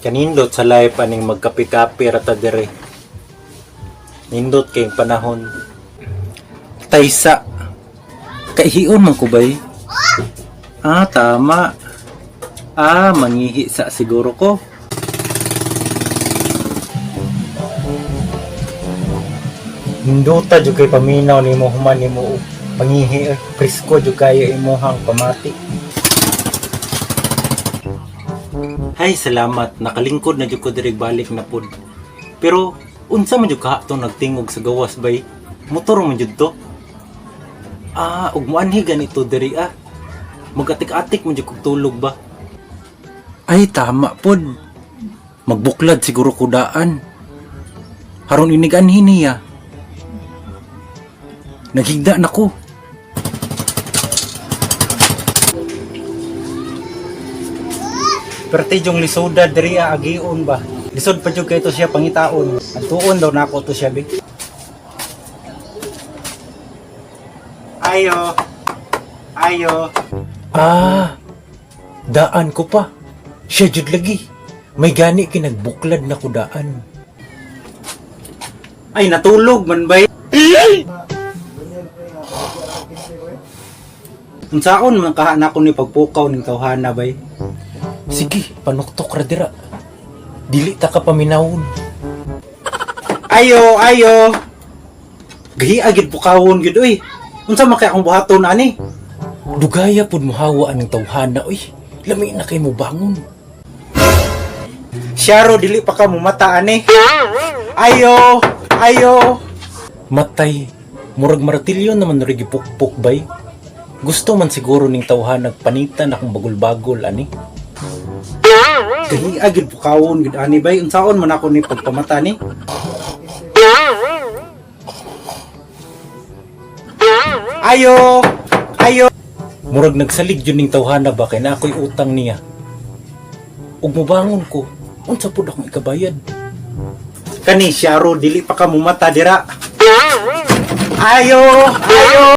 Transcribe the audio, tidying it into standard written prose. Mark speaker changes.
Speaker 1: Kanindot sa life aning magkape-kape ra ta dire. Nindot kayong panahon. Taysa. Kaihion man ko bay. Ah, tama. Ah, mangihi sa siguro ko. Nindota jud kay paminaw nimo human nimo og pangihi eh. Presko jud kayo imuhang pamati. Hay, salamat. Nakalingkod na jud ko diri, balik na pud. Pero unsa man jud ka tong nagtingog sa gawas bay? Motor man jud to. Ah, ug moanhi ganito diri ah. Magatik-atik man jud kog tulog ba. Ay, tama pod. Magbuklad siguro ko daan. Haron inig anhi niya. Naghigda na ko. Perti yung lisoda diri ah, agion ba. Lisod pa jud kay to siya pangitaon. Adtuon daw nako to siya bi. Ayo. Ayo. Ah. Daan ko pa. Siya jud lagi. May gani kinagbuklad na ko daan. Ay, natulog man bay. Unsaon man kaha nako ni pagpukaw ning tawhana bay? Sige, panuktok ra dira. Dili ta ka paminawon. Ayo, ayo. Gahi gid pukawon gid oy. Unsa man kay akong buhaton ani? Dugaya pud mohawa aning tawhana oy. Lami na kay mo bangon. Syaro dili pa ka mumata ani. Ayo, ayo. Matay, murag martilyo naman rin gipukpok bay. Gusto man siguro ning tawhana panitan akong bagol-bagol ani. Gahi gid pukawon gid ani bay. Unsaon man ako ni pagpamata ni? Ayo! Ayo! Murag nagsalig yun ning tawhana ba kay na ako'y utang niya. Ug mobangon ko, unsa pud akong ikabayad? Kani syaro dili pa ka mumata dira. Ayo! Ayo!